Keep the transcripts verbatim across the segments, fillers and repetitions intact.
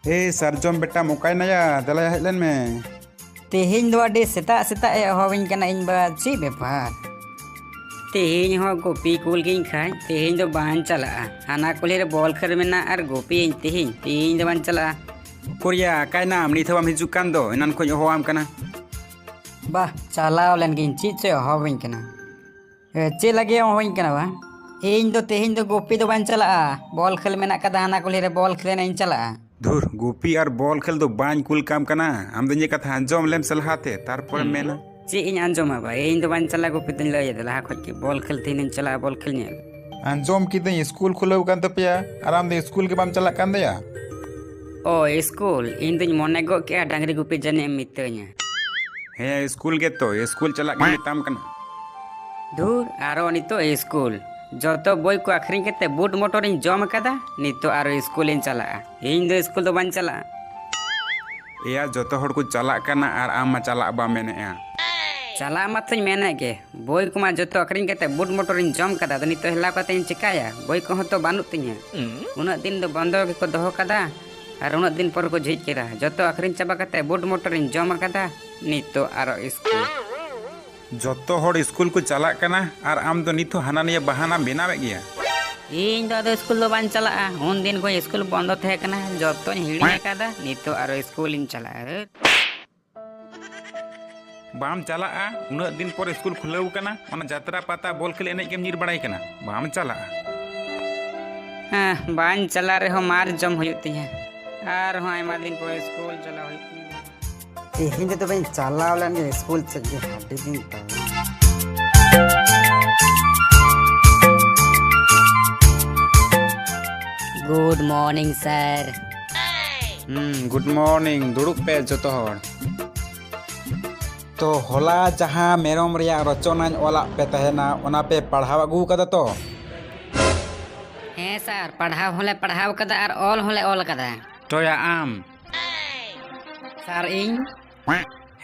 ᱮ ᱥᱟᱨᱡᱚᱢ ᱵᱮᱴᱟᱢ ᱚᱠᱟᱭᱱᱟᱭᱟ? ᱫᱮᱞᱟᱭᱟ ᱦᱮᱡ ᱞᱮᱱ ᱢᱮ᱾ ᱛᱮᱦᱮᱧ ᱫᱚ ᱟᱹᱰᱤ ᱥᱮᱛᱟᱜ ᱥᱮᱛᱟᱜ ᱮ ᱦᱚᱦᱚᱣᱟᱹᱧ ᱠᱟᱱᱟ ᱤᱧ ᱵᱟ, ᱪᱮᱫ ᱵᱮᱯᱟᱨ? ᱛᱮᱦᱮᱧ ᱦᱚᱸ ᱜᱩᱯᱤ ᱠᱩᱞ ᱜᱤᱧ ᱠᱷᱟᱡ, ᱛᱮᱦᱮᱧ ᱫᱚ ᱵᱟᱝ ᱪᱟᱞᱟᱜᱼᱟ᱾ ᱦᱟᱱᱟ ᱠᱩᱞᱦᱤ ᱨᱮ ᱵᱚᱞ ᱠᱷᱮᱞ ᱢᱮᱱᱟᱜᱼᱟ ᱟᱨ ᱜᱩᱯᱤᱭᱟᱹᱧ ᱛᱮᱦᱮᱧ, ᱛᱮᱦᱮᱧ ᱫᱚ ᱵᱟᱝ ᱪᱟᱞᱟᱜᱼᱟ᱾ ᱩᱠᱩᱨᱭᱟ, ᱚᱠᱟᱭᱱᱟᱢ? ᱱᱤᱛ ᱦᱚᱸ ᱵᱟᱢ ᱦᱤᱡᱩᱜ ᱠᱟᱱ ᱫᱚ, ᱮᱱᱟᱱ ᱠᱷᱚᱱ ᱦᱚᱦᱚᱣᱟᱢ ᱠᱟᱱᱟ᱾ ᱵᱟ, ᱪᱟᱞᱟᱣ ᱞᱮᱱ ᱜᱤᱧ, ᱪᱮᱫ ᱪᱚᱭ ᱦᱚᱦᱚᱣᱟᱹᱧ ᱠᱟᱱᱟ᱾ ᱮ, ᱪᱮᱫ ᱞᱟᱹᱜᱤᱫ ᱮᱢ ᱦᱚᱦᱚᱧ ᱠᱟᱱᱟ ᱵᱟ? ᱤᱧ ᱫᱚ ᱛᱮᱦᱮᱧ ᱫᱚ ᱜᱩᱯᱤ ᱫᱚ ᱵᱟᱹᱧ ᱪᱟᱞᱟᱜᱼᱟ, ᱵᱚᱞ ᱠᱷᱮᱞ ᱢᱮᱱᱟᱜ ᱠᱟᱫᱟ ᱦᱟᱱᱟ ᱠᱩᱞᱦᱤ ᱨᱮ, ᱵᱚᱞ ᱠᱷᱮᱞ ᱮᱱᱮᱡ ᱤᱧ ᱪᱟᱞᱟᱜᱼᱟ᱾ ᱫᱷᱩᱨ, ᱜᱩᱯᱤ ᱟᱨ ᱵᱚᱞ ᱠᱷᱮᱞ ᱫᱚ ᱵᱟᱹᱧ ᱠᱩᱞ ᱠᱟᱢ ᱠᱟᱱᱟ, ᱟᱢ ᱫᱚ ᱤᱧᱟᱹᱜ ᱠᱟᱛᱷᱟ ᱟᱸᱡᱚᱢ ᱞᱮᱢ ᱥᱮ ᱞᱟᱦᱟᱛᱮ, ᱛᱟᱨᱯᱚᱨᱮᱢ ᱦᱩᱸ᱾ ᱢᱮᱱᱟ᱾ ᱪᱮᱫ ᱤᱧ ᱟᱸᱡᱚᱢᱟ ᱵᱟ? ᱤᱧ ᱫᱚ ᱵᱟᱹᱧ ᱪᱟᱞᱟᱜᱼᱟ ᱜᱩᱯᱤ ᱫᱚᱧ ᱞᱟᱹᱭ ᱮᱫᱟ ᱞᱟᱦᱟ ᱠᱷᱚᱡ ᱜᱮ, ᱵᱚᱞ ᱠᱷᱮᱞ ᱛᱮᱦᱮᱧ ᱫᱚᱧ ᱪᱟᱞᱟᱜᱼᱟ, ᱵᱚᱞ ᱠᱷᱮᱞ ᱧᱮᱞ᱾ ᱟᱸᱡᱚᱢ ᱠᱤᱫᱟᱹᱧ ᱤᱥᱠᱩᱞ ᱠᱷᱩᱞᱟᱹᱣ ᱠᱟᱱ ᱛᱟᱯᱮᱭᱟ ᱟᱨ ᱟᱢ ᱫᱚ ᱤᱥᱠᱩᱞ ᱜᱮ ᱵᱟᱢ ᱪᱟᱞᱟᱜ ᱠᱟᱱ ᱫᱚᱭᱟ? ᱚ, ᱤᱥᱠᱩᱞ? ᱤᱧ ᱫᱚᱧ ᱢᱚᱱᱮ ᱜᱚᱫ ᱠᱮᱜᱼᱟ ᱰᱟᱝᱨᱤ ᱜᱩᱯᱤ ᱡᱟᱹᱱᱤᱡ ᱮᱢ ᱢᱤᱛᱟᱹᱧᱟ᱾ ᱦᱮᱸ, ᱤᱥᱠᱩᱞ ᱜᱮᱛᱚ, ᱤᱥᱠᱩᱞ ᱪᱟᱞᱟᱜ ᱜᱤᱧ ᱢᱮᱛᱟᱢ ᱠᱟᱱᱟ᱾ ᱫᱷᱩᱨ, ᱟᱨᱚ ᱱᱤᱛᱚᱜ ᱤᱥᱠᱩᱞ? ᱡᱚᱛᱚ ᱵᱳᱭ ᱠᱚ ᱟᱹᱠᱷᱨᱤᱧ ᱠᱟᱛᱮ ᱵᱩᱴ ᱢᱚᱴᱚᱨᱤᱧ ᱡᱚᱢ ᱟᱠᱟᱫᱟ, ᱱᱤᱛᱚᱜ ᱟᱨᱚ ᱤᱥᱠᱩᱞᱤᱧ ᱪᱟᱞᱟᱜᱼᱟ? ᱤᱧ ᱫᱚ ᱤᱥᱠᱩᱞ ᱫᱚ ᱵᱟᱹᱧ ᱪᱟᱞᱟᱜᱼᱟ᱾ ᱮᱭᱟ, ᱡᱚᱛᱚ ᱦᱚᱲ ᱠᱚ ᱪᱟᱞᱟᱜ ᱠᱟᱱᱟ ᱟᱨ ᱟᱢ ᱢᱟ ᱪᱟᱞᱟᱜ ᱵᱟᱢ ᱢᱮᱱᱮᱜᱼᱟ᱾ ᱪᱟᱞᱟᱜ ᱢᱟᱛᱚᱧ ᱢᱮᱱᱮᱫ ᱜᱮ, ᱵᱳᱭ ᱠᱚᱢᱟ ᱡᱚᱛᱚ ᱟᱹᱠᱷᱨᱤᱧ ᱠᱟᱛᱮ ᱵᱩᱴ ᱢᱚᱴᱚᱨᱤᱧ ᱡᱚᱢ ᱠᱟᱫᱟ, ᱟᱫᱚ ᱱᱤᱛᱚᱜ ᱦᱮᱞᱟᱣ ᱠᱟᱛᱮ ᱤᱧ ᱪᱤᱠᱟᱹᱭᱟ? ᱵᱳᱭ ᱠᱚᱦᱚᱸ ᱛᱚ ᱵᱟᱹᱱᱩᱜ ᱛᱤᱧᱟᱹ᱾ ᱩᱱᱟᱹᱜ ᱫᱤᱱ ᱫᱚ ᱵᱚᱱᱫᱚ ᱜᱮᱠᱚ ᱫᱚᱦᱚ ᱠᱟᱫᱟ ᱟᱨ ᱩᱱᱟᱹᱜ ᱫᱤᱱ ᱯᱚᱨ ᱠᱚ ᱡᱷᱤᱡ ᱠᱮᱫᱟ᱾ ᱡᱚᱛᱚ ᱟᱹᱠᱷᱨᱤᱧ ᱪᱟᱵᱟ ᱠᱟᱛᱮ ᱵᱩᱴ ᱢᱚᱴᱚᱨᱤᱧ ᱡᱚᱢ ᱟᱠᱟᱫᱟ, ᱱᱤᱛᱚᱜ ᱟᱨᱚ ᱤᱥᱠᱩᱞ᱾ ᱡᱚᱛᱚ ᱦᱚᱲ ᱤᱥᱠᱩᱞ ᱠᱚ ᱪᱟᱞᱟᱜ ᱠᱟᱱᱟ ᱟᱨ ᱟᱢ ᱫᱚ ᱱᱤᱛ ᱦᱚᱸ ᱦᱟᱱᱟ ᱱᱤᱭᱟᱹ ᱵᱟᱦᱟᱱᱟᱢ ᱵᱮᱱᱟᱣᱮᱫ ᱜᱮᱭᱟ᱾ ᱤᱧ ᱫᱚ ᱟᱫᱚ ᱤᱥᱠᱩᱞ ᱫᱚ ᱵᱟᱹᱧ ᱪᱟᱞᱟᱜᱼᱟ, ᱩᱱ ᱫᱤᱱ ᱠᱷᱚᱱ ᱤᱥᱠᱩᱞ ᱵᱚᱱᱫᱚ ᱛᱟᱦᱮᱸ ᱠᱟᱱᱟ, ᱡᱚᱛᱚᱧ ᱦᱤᱲᱤᱧ ᱟᱠᱟᱫᱟ, ᱱᱤᱛᱚᱜ ᱟᱨᱚ ᱤᱥᱠᱩᱞᱤᱧ ᱪᱟᱞᱟᱜᱼᱟ᱾ ᱵᱟᱢ ᱪᱟᱞᱟᱜᱼᱟ? ᱩᱱᱟᱹᱜ ᱫᱤᱱ ᱯᱚᱨ ᱤᱥᱠᱩᱞ ᱠᱷᱩᱞᱟᱹᱣ ᱠᱟᱱᱟ, ᱚᱱᱟ ᱡᱟᱛᱨᱟ ᱯᱟᱛᱟ ᱵᱚᱞ ᱠᱷᱮᱞ ᱮᱱᱮᱡ ᱜᱮᱢ ᱧᱤᱨ ᱵᱟᱲᱟᱭ ᱠᱟᱱᱟ, ᱵᱟᱢ ᱪᱟᱞᱟᱜᱼᱟ? ᱦᱮᱸ, ᱵᱟᱹᱧ ᱪᱟᱞᱟᱜ ᱨᱮᱦᱚᱸ ᱢᱟᱨ ᱡᱚᱢ ᱦᱩᱭᱩᱜ ᱛᱤᱧᱟᱹ, ᱟᱨᱦᱚᱸ ᱟᱭᱢᱟ ᱫᱤᱱ ᱯᱚᱨ ᱤᱥᱠᱩᱞ ᱪᱟᱞᱟᱣ ᱦᱩᱭᱩᱜ ᱛᱤᱧᱟᱹ᱾ ᱛᱮᱦᱮᱧ ᱫᱚ ᱛᱚᱵᱮᱧ ᱪᱟᱞᱟᱣ ᱞᱮᱱ ᱜᱮ ᱤᱥᱠᱩᱞ ᱥᱮᱫ ᱜᱮ, ᱟᱹᱰᱤ ᱫᱤᱱ ᱛᱟᱭᱚᱢ᱾ Good morning sir. ᱦᱩᱸ, good morning. ᱫᱩᱲᱩᱵ ᱯᱮ ᱡᱚᱛᱚ ᱦᱚᱲ᱾ ᱛᱚ, ᱦᱚᱞᱟ ᱡᱟᱦᱟᱸ ᱢᱮᱨᱚᱢ ᱨᱮᱭᱟᱜ ᱨᱚᱪᱚᱱᱟᱧ ᱚᱞᱟᱜ ᱯᱮ ᱛᱟᱦᱮᱱᱟ, ᱚᱱᱟ ᱯᱮ ᱯᱟᱲᱦᱟᱣ ᱟᱹᱜᱩ ᱠᱟᱫᱟ ᱛᱚ? ᱦᱮᱸ ᱥᱟᱨ, ᱯᱟᱲᱦᱟᱣ ᱦᱚᱸᱞᱮ ᱯᱟᱲᱦᱟᱣ ᱠᱟᱫᱟ ᱟᱨ ᱚᱞ ᱦᱚᱸᱞᱮ ᱚᱞ ᱠᱟᱫᱟ᱾ ᱴᱚᱭᱟ, ᱟᱢ? ᱥᱟᱨ, ᱤᱧ?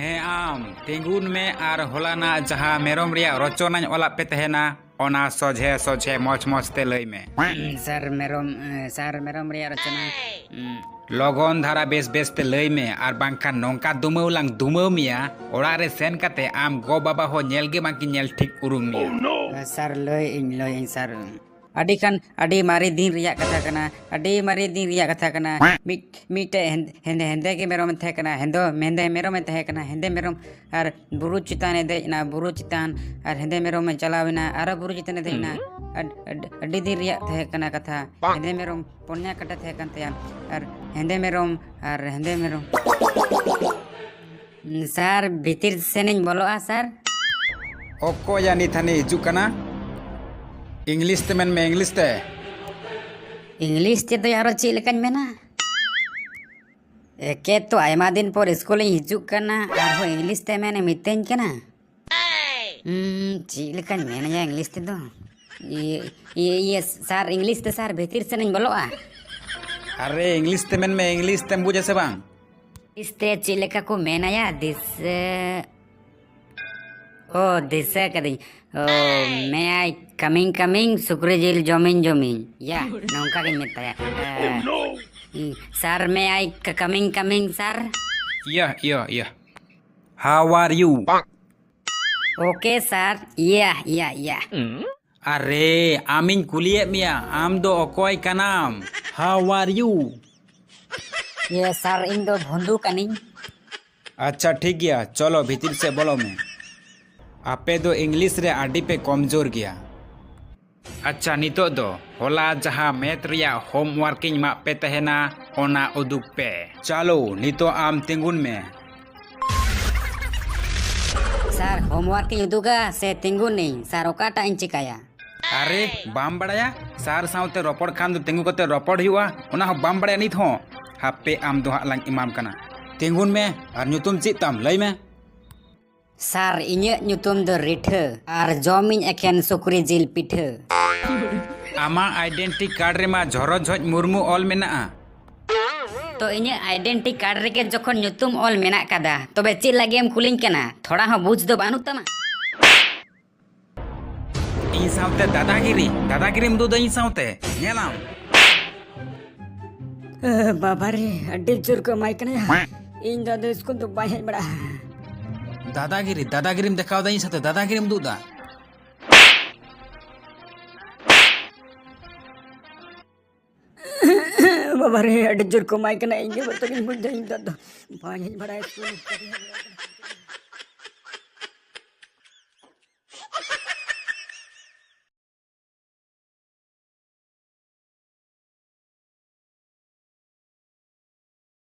ᱦᱮᱸ, ᱟᱢ᱾ ᱛᱤᱸᱜᱩᱱ ᱢᱮ ᱟᱨ ᱦᱚᱞᱟᱱᱟᱜ ᱡᱟᱦᱟᱸ ᱢᱮᱨᱚᱢ ᱨᱮᱭᱟᱜ ᱨᱚᱪᱚᱱᱟᱧ ᱚᱞᱟᱜ ᱯᱮ ᱛᱟᱦᱮᱱᱟ, ᱚᱱᱟ ᱥᱚᱡᱷᱮ ᱥᱚᱡᱷᱮ ᱢᱚᱡᱽ ᱢᱚᱡᱽ ᱛᱮ ᱞᱟᱹᱭ ᱢᱮ᱾ ᱩᱸ, ᱥᱟᱨ, ᱢᱮᱨᱚᱢ, ᱮ, ᱥᱟᱨ, ᱢᱮᱨᱚᱢ ᱨᱮᱭᱟᱜ ᱨᱚᱪᱚᱱᱟ, ᱩᱸ, ᱞᱚᱜᱚᱱ ᱫᱷᱟᱨᱟ ᱵᱮᱥ ᱵᱮᱥ ᱛᱮ ᱞᱟᱹᱭ ᱢᱮ, ᱟᱨ ᱵᱟᱝᱠᱷᱟᱱ ᱱᱚᱝᱠᱟ ᱫᱩᱢᱟᱹᱣ ᱞᱟᱝ ᱫᱩᱢᱟᱹᱣ ᱢᱮᱭᱟ, ᱚᱲᱟᱜ ᱨᱮ ᱥᱮᱱ ᱠᱟᱛᱮ ᱟᱢ ᱜᱚ ᱵᱟᱵᱟ ᱦᱚᱸ ᱧᱮᱞ ᱜᱮ ᱵᱟᱝᱠᱤᱱ ᱧᱮᱞ ᱴᱷᱤᱠ ᱩᱨᱩᱢ ᱢᱮᱭᱟ᱾ ᱥᱟᱨ, ᱞᱟᱹᱭ ᱟᱹᱧ, ᱞᱟᱹᱭ ᱟᱹᱧ ᱥᱟᱨ᱾ ᱟᱹᱰᱤ ᱠᱷᱟᱱ ᱟᱹᱰᱤ ᱢᱟᱨᱮ ᱫᱤᱱ ᱨᱮᱭᱟᱜ ᱠᱟᱛᱷᱟ ᱠᱟᱱᱟ, ᱟᱹᱰᱤ ᱢᱟᱨᱮ ᱫᱤᱱ ᱨᱮᱭᱟᱜ ᱠᱟᱛᱷᱟ ᱠᱟᱱᱟ᱾ ᱢᱤᱫ ᱢᱤᱫᱴᱮᱡ ᱦᱮᱸᱫ- ᱦᱮᱸᱫᱮ ᱦᱮᱸᱫᱮ ᱜᱮ ᱢᱮᱨᱚᱢᱮ ᱛᱟᱦᱮᱸ ᱠᱟᱱᱟ, ᱦᱮᱸᱫᱮ ᱦᱮᱸᱫᱮ ᱢᱮᱨᱚᱢᱮ ᱛᱟᱦᱮᱸ ᱠᱟᱱᱟ, ᱦᱮᱸᱫᱮ ᱢᱮᱨᱚᱢ᱾ ᱟᱨ ᱵᱩᱨᱩ ᱪᱮᱛᱟᱱᱮ ᱫᱮᱡ ᱮᱱᱟ, ᱵᱩᱨᱩ ᱪᱮᱛᱟᱱ, ᱟᱨ ᱦᱮᱸᱫᱮ ᱢᱮᱨᱚᱢᱮ ᱪᱟᱞᱟᱣ ᱮᱱᱟ, ᱟᱨᱚ ᱵᱩᱨᱩ ᱪᱮᱛᱟᱱᱮ ᱫᱮᱡ ᱮᱱᱟ᱾ ᱟᱹᱰ- ᱟᱹᱰ- ᱟᱹᱰᱤ ᱫᱤᱱ ᱨᱮᱭᱟᱜ ᱛᱟᱦᱮᱸ ᱠᱟᱱᱟ ᱠᱟᱛᱷᱟ᱾ ᱦᱮᱸᱫᱮ ᱢᱮᱨᱚᱢ ᱯᱩᱱᱭᱟ ᱠᱟᱴᱟ ᱛᱟᱦᱮᱸ ᱠᱟᱱ ᱛᱟᱭᱟ, ᱟᱨ ᱦᱮᱸᱫᱮ ᱢᱮᱨᱚᱢ, ᱟᱨ ᱦᱮᱸᱫᱮ ᱢᱮᱨᱚᱢ᱾ ᱥᱟᱨ, ᱵᱷᱤᱛᱤᱨ ᱥᱮᱱᱤᱧ ᱵᱚᱞᱚᱜᱼᱟ ᱥᱟᱨ? ᱚᱠᱚᱭᱟ ᱱᱤᱛ ᱦᱟᱹᱱᱤ ᱦᱤᱡᱩᱜ ᱠᱟᱱᱟ? ᱤᱝᱞᱤᱥ ᱛᱮ ᱢᱮᱱ ᱢᱮ, ᱤᱝᱞᱤᱥ ᱛᱮ᱾ ᱤᱝᱞᱤᱥ ᱛᱮᱫᱚ ᱟᱨᱚ ᱪᱮᱫ ᱞᱮᱠᱟᱧ ᱢᱮᱱᱟ? ᱮᱠᱮ ᱛᱚ ᱟᱭᱢᱟ ᱫᱤᱱ ᱯᱚᱨ ᱥᱠᱩᱞᱤᱧ ᱦᱤᱡᱩᱜ ᱠᱟᱱᱟ, ᱟᱨᱦᱚᱸ ᱤᱝᱞᱤᱥ ᱛᱮ ᱢᱮᱱᱮ ᱢᱤᱛᱟᱹᱧ ᱠᱟᱱᱟ᱾ ᱦᱩᱸ, ᱪᱮᱫ ᱞᱮᱠᱟᱧ ᱢᱮᱱᱟᱭᱟ ᱤᱝᱞᱤᱥ ᱛᱮᱫᱚ? ᱤᱭᱟᱹ, ᱤᱭᱟᱹ, ᱤᱭᱟᱹ, ᱥᱟᱨ, ᱤᱝᱞᱤᱥ ᱛᱮ ᱥᱟᱨ, ᱵᱷᱤᱛᱤᱨ ᱥᱮᱱᱤᱧ ᱵᱚᱞᱚᱜᱼᱟ? ᱟᱨᱮ, ᱤᱝᱞᱤᱥ ᱛᱮ ᱢᱮᱱ ᱢᱮ, ᱤᱝᱞᱤᱥ ᱛᱮᱢ ᱵᱩᱡᱽ ᱟᱥᱮ ᱵᱟᱝ? ᱤᱝᱞᱤᱥ ᱛᱮ ᱪᱮᱫ ᱞᱮᱠᱟ ᱠᱚ ᱢᱮᱱᱟᱭᱟ? ᱫᱤᱥᱟᱹ, ᱚ, ᱫᱤᱥᱟᱹ ᱠᱟᱹᱫᱟᱹᱧ᱾ ᱚ, may I coming, coming, ᱥᱩᱠᱨᱤ ᱡᱤᱞ ᱡᱚᱢᱤᱧ, ᱡᱚᱢᱤᱧ᱾ ᱭᱟ, ᱱᱚᱝᱠᱟ ᱜᱤᱧ ᱢᱮᱛᱟᱭᱟ᱾ ᱥᱟᱨ, may I coming, coming, ᱥᱟᱨ? ᱭᱟ, ᱭᱟ, ᱭᱟ᱾ How are you? Okay, sir. Yeah, yeah, yeah. ᱟᱨᱮ, ᱟᱢᱤᱧ ᱠᱩᱞᱤᱭᱮᱫ ᱢᱮᱭᱟ, ᱟᱢ ᱫᱚ ᱚᱠᱚᱭ ᱠᱟᱱᱟᱢ? How are you? ᱤᱭᱟᱹ, sir, ᱤᱧ ᱫᱚ ᱵᱷᱩᱸᱫᱩ ᱠᱟᱹᱱᱟᱹᱧ᱾ ᱟᱪᱪᱷᱟ, ᱴᱷᱤᱠ ᱜᱮᱭᱟ, ᱪᱚᱞᱚ ᱵᱷᱤᱛᱤᱨ ᱥᱮᱫ ᱵᱚᱞᱚ ᱢᱮ᱾ ᱟᱯᱮ ᱫᱚ ᱤᱝᱞᱤᱥ ᱨᱮ ᱟᱹᱰᱤ ᱯᱮ ᱠᱚᱢᱡᱳᱨ ᱜᱮᱭᱟ᱾ ᱟᱪᱪᱷᱟ, ᱱᱤᱛᱚᱜ ᱫᱚ ᱦᱚᱞᱟ ᱡᱟᱦᱟᱸ ᱢᱮᱛᱷ ᱨᱮᱭᱟᱜ ᱦᱳᱢᱣᱟᱨᱠ ᱤᱧ ᱮᱢᱟᱜ ᱯᱮ ᱛᱟᱦᱮᱱᱟ, ᱚᱱᱟ ᱩᱫᱩᱜ ᱯᱮ᱾ ᱪᱟᱞᱳ, ᱱᱤᱛᱚᱜ ᱟᱢ ᱛᱤᱸᱜᱩᱱ ᱢᱮ᱾ ᱥᱟᱨ, ᱦᱳᱢᱣᱟᱨᱠ ᱤᱧ ᱩᱫᱩᱜᱟ ᱥᱮ ᱛᱤᱸᱜᱩᱱᱟᱹᱧ? ᱥᱟᱨ, ᱚᱠᱟᱴᱟᱜ ᱤᱧ ᱪᱤᱠᱟᱹᱭᱟ? ᱟᱨᱮ, ᱵᱟᱢ ᱵᱟᱲᱟᱭᱟ? ᱥᱟᱨ ᱥᱟᱶᱛᱮ ᱨᱚᱯᱚᱲ ᱠᱷᱟᱱ ᱫᱚ ᱛᱤᱸᱜᱩ ᱠᱟᱛᱮ ᱨᱚᱯᱚᱲ ᱦᱩᱭᱩᱜᱼᱟ, ᱚᱱᱟ ᱦᱚᱸ ᱵᱟᱢ ᱵᱟᱲᱟᱭᱟ ᱱᱤᱛ ᱦᱚᱸ? ᱦᱟᱯᱮ, ᱟᱢ ᱫᱚ ᱦᱟᱸᱜ ᱞᱟᱝ ᱮᱢᱟᱢ ᱠᱟᱱᱟ᱾ ᱛᱤᱸᱜᱩᱱ ᱢᱮ ᱟᱨ ᱧᱩᱛᱩᱢ ᱪᱮᱫ ᱛᱟᱢ? ᱞᱟᱹᱭ ᱢᱮ᱾ ᱥᱟᱨ, ᱤᱧᱟᱹᱜ ᱧᱩᱛᱩᱢ ᱫᱚ ᱨᱤᱴᱷᱟᱹ ᱟᱨ ᱡᱚᱢᱤᱧ ᱮᱠᱷᱮᱱ ᱥᱩᱠᱨᱤ ᱡᱤᱞ ᱯᱤᱴᱷᱟᱹ᱾ ᱟᱢᱟᱜ ᱟᱭᱰᱮᱱᱴᱤ ᱠᱟᱨᱰ ᱨᱮᱢᱟ ᱡᱷᱚᱨᱚ ᱡᱷᱚᱡ ᱢᱩᱨᱢᱩ ᱚᱞ ᱢᱮᱱᱟᱜᱼᱟ᱾ ᱛᱚ, ᱤᱧᱟᱹᱜ ᱟᱭᱰᱮᱱᱴᱤ ᱠᱟᱨᱰ ᱨᱮᱜᱮ ᱡᱚᱠᱷᱚᱱ ᱧᱩᱛᱩᱢ ᱚᱞ ᱢᱮᱱᱟᱜ ᱠᱟᱫᱟ, ᱛᱚᱵᱮ ᱪᱮᱫ ᱞᱟᱹᱜᱤᱫ ᱮᱢ ᱠᱩᱞᱤᱧ ᱠᱟᱱᱟ? ᱛᱷᱚᱲᱟ ᱦᱚᱸ ᱵᱩᱡᱽ ᱫᱚ ᱵᱟᱹᱱᱩᱜ ᱛᱟᱢᱟ? ᱤᱧ ᱥᱟᱶᱛᱮ ᱫᱟᱫᱟᱜᱤᱨᱤ, ᱫᱟᱫᱟᱜᱤᱨᱤᱢ ᱩᱫᱩᱜ ᱫᱟ ᱤᱧ ᱥᱟᱶᱛᱮ? ᱧᱮᱞᱟᱢ᱾ ᱵᱟᱵᱟᱨᱮ, ᱟᱹᱰᱤ ᱡᱳᱨ ᱠᱚ ᱮᱢᱟᱭ ᱠᱟᱱᱟ᱾ ᱤᱧ ᱫᱚ ᱟᱫᱚ ᱥᱠᱩᱞ ᱫᱚ ᱵᱟᱭ ᱦᱮᱡ ᱵᱟᱲᱟᱜᱼᱟ᱾ ᱫᱟᱫᱟᱜᱤᱨᱤ, ᱫᱟᱫᱟᱜᱤᱨᱤᱢ ᱫᱮᱠᱷᱟᱣ ᱫᱟ ᱤᱧ ᱥᱟᱛᱮ, ᱫᱟᱫᱟᱜᱤᱨᱤᱢ ᱩᱫᱩᱜ ᱫᱟ᱾ ᱵᱟᱵᱟᱨᱮ, ᱟᱹᱰᱤ ᱡᱳᱨ ᱠᱚ ᱮᱢᱟᱭ ᱠᱟᱱᱟ᱾ ᱤᱧ ᱜᱮ ᱵᱚᱛᱚᱨᱤᱧ ᱵᱩᱡᱽ ᱫᱟ᱾ ᱤᱧ ᱫᱚ ᱟᱫᱚ ᱵᱟᱹᱧ ᱦᱮᱡ ᱵᱟᱲᱟᱜᱼᱟ ᱥᱠᱩᱞ᱾